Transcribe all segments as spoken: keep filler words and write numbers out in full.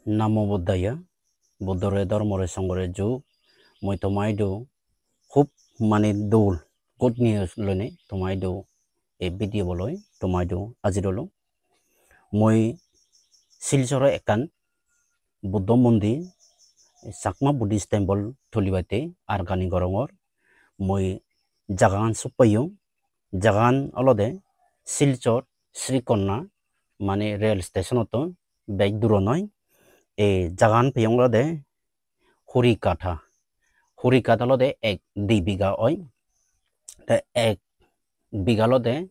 Namo Buddhaya, Buddhore, Dhormore, Songhore ju, mui toma idu hub mane dol good news loinei toma idu ei video bo loi toma idu ajir olung. Mui Silchoro ekkan Buddho mondir, Chakma Buddhist temple tulibatte argani gorongor. Mui jagagan sop peyong. Jagagan olode Silchar Srikonna, mane rail stationottun bej duro noi. Ei jagagan peyong olode huri katha. Huri katha olode ek di biga oi. Te ek biga olode,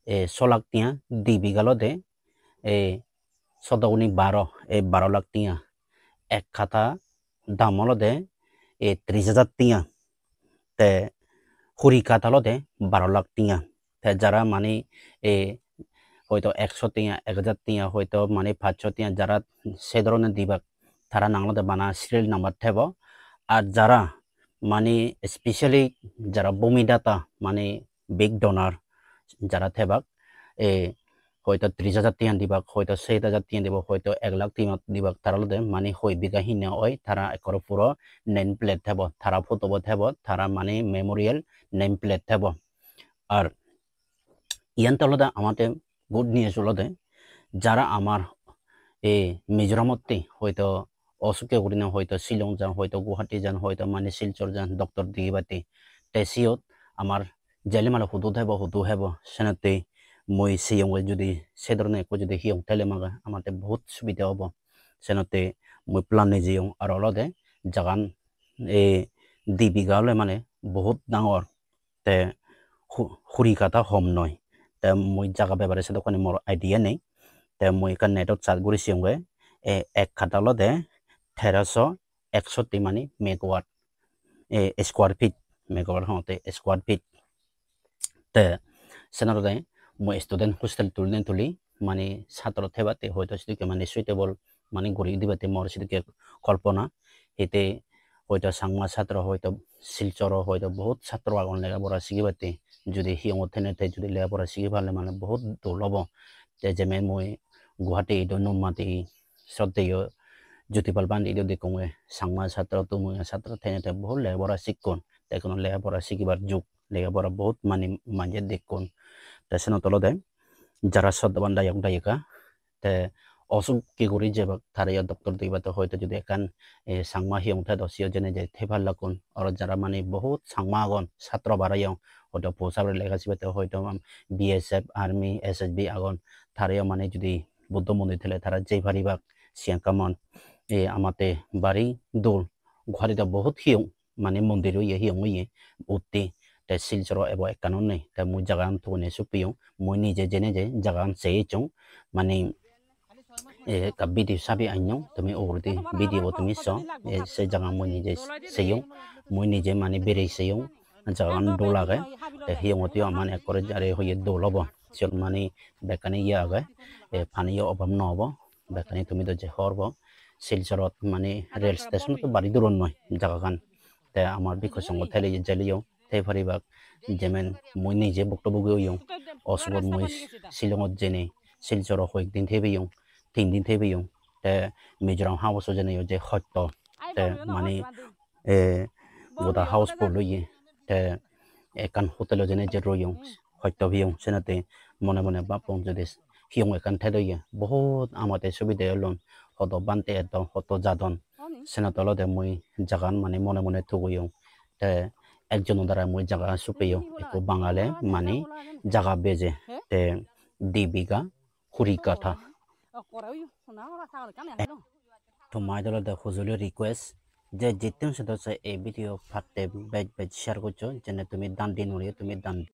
e, so lakh tiya, di biga olode, e, sodo guni baro, e, baro lakh tiya. Ek katha dam olode, e, tris hajar tiya. Te huri katha olode baro lakh tiya. Te jara mane, e, hoito ekso tiya, ek hajar tiya, hoito mane pachso tiya, jara se dhoronor dibak, tara nang olode bana serial number thebo. Ar jara mane specially jara bhumidata, mane big donor jara thebak, e, hoito tris hajar tiya dibak, hoito seyet hajar tiya dibak, hoito ek lakh tiya dibak, tara olode mane hoi biga hinne oi, tara ekkore puro name plate thebo, tara photo bo thebo, tara mane memorial name plate thebo. Ar iyan te olode amate good news olode, jara amar ei Mizoramotte hoito osukke gurinei hoito Shillong jan, hoito Guwahati jan, hoito mane Silchar jan doctor degibatte, te siyot amar jele male hudu thebo, hudu hebo, senotte mui seyonge, judi se dhoronor ekko judi hiyong thele mage amate bohut subide obo. Senotte mui plan nejeyong. Ar olode jagan ei di biga ole mane bohut dangor. Te hu-, huri katha hom noi. Te mui jaga bepare sedokkani mor idea nei. Te mui ekkan netot search guri seyonge, e, ek katha olode teroso eksotti mane megawatt, e, square feet, megawatt hongotte square feet. Te sen olode mui student hostel tulinei tuli, mane satro thebatte hoito sedokke mane suitable mane guri dibatte mor sedokke kolpona. Hite hoito Changma satro, hoito Silchoro hoito bohut satro agon lega pora sigibatte. Judi hiyongot thene te judi lega pora sigi parle mane bohut dol obo. Te jemon mui Guwahati idu Nunmati sroddheyo Jyotipal Bhante idu dekkonge, Changma satro, Tumuya satro thene te bohut lega pora sikkon. Te ekkono lega pora sigibar jug, lega pora bohut mane manje dekkon. Te senot olode jara soddoban dayok dayika, te osuk ki guri jebak, tarayo doctor degibatte hoito judi ekkan, e, Changma hiyong thedo, siyot jeinei je thei parlakkun. Aro jara mane bohut Changma agon, satro barayong, hoito post habare lega sibatte hoito, um, B S F, Army, S S B agon, tarayo mane judi Buddho mondir thele tara jei paribak, siyan kamon, e, amate bari dol. Guwahati do bohut hiyong mane mondir oye, hiyong oye utte. Te Silchoro ebo ekkan onne. Te mui jagagan togone sop peyong. Mui nije jeinei je jagagan sei ecchong. Mane, e, ekka video sabi annong. Tumi uguredi video bo tumi so. E, se jaga mui nije seyong. Mui nije mane berei seyong. Jagagan dol age. Te hiyongot yo mane ekkore jare hoye dol obo. Siyot mane bekkani ye age. E, paniyo obab no obo. Bekkani tumi do je hobor po. Silchorot mane rail station to bari durot noi jagagan. Te amar bhikkhu songho thele jeleyo thei paribak. Jemon mui nije bhuktobogi oyong. Osugot mui Shillongot jeinei Silchoro hoyek din thei peyong, tin din thei peyong. Te Mizoram House-o jeinei je hosto, te mane, e, goda house full oye. Te ekkan hotel-o jeinei je royong, hosto peyong, senotte mone mone bappong judi hiyong ekkan thedoye, bohut amate subide olun, hodo bhante etton, hodo jadon. Senot olode mui jagan mane mone mone tugoyong. Te ekjono dara mui jaga sop peyong, ekko Bangale mane jaga beje, te di biga huri katha. Tomar olode hujuli request, je jittun sedo se ei video patte bej bej share goccho, jene tumi dan din uri tumi dan.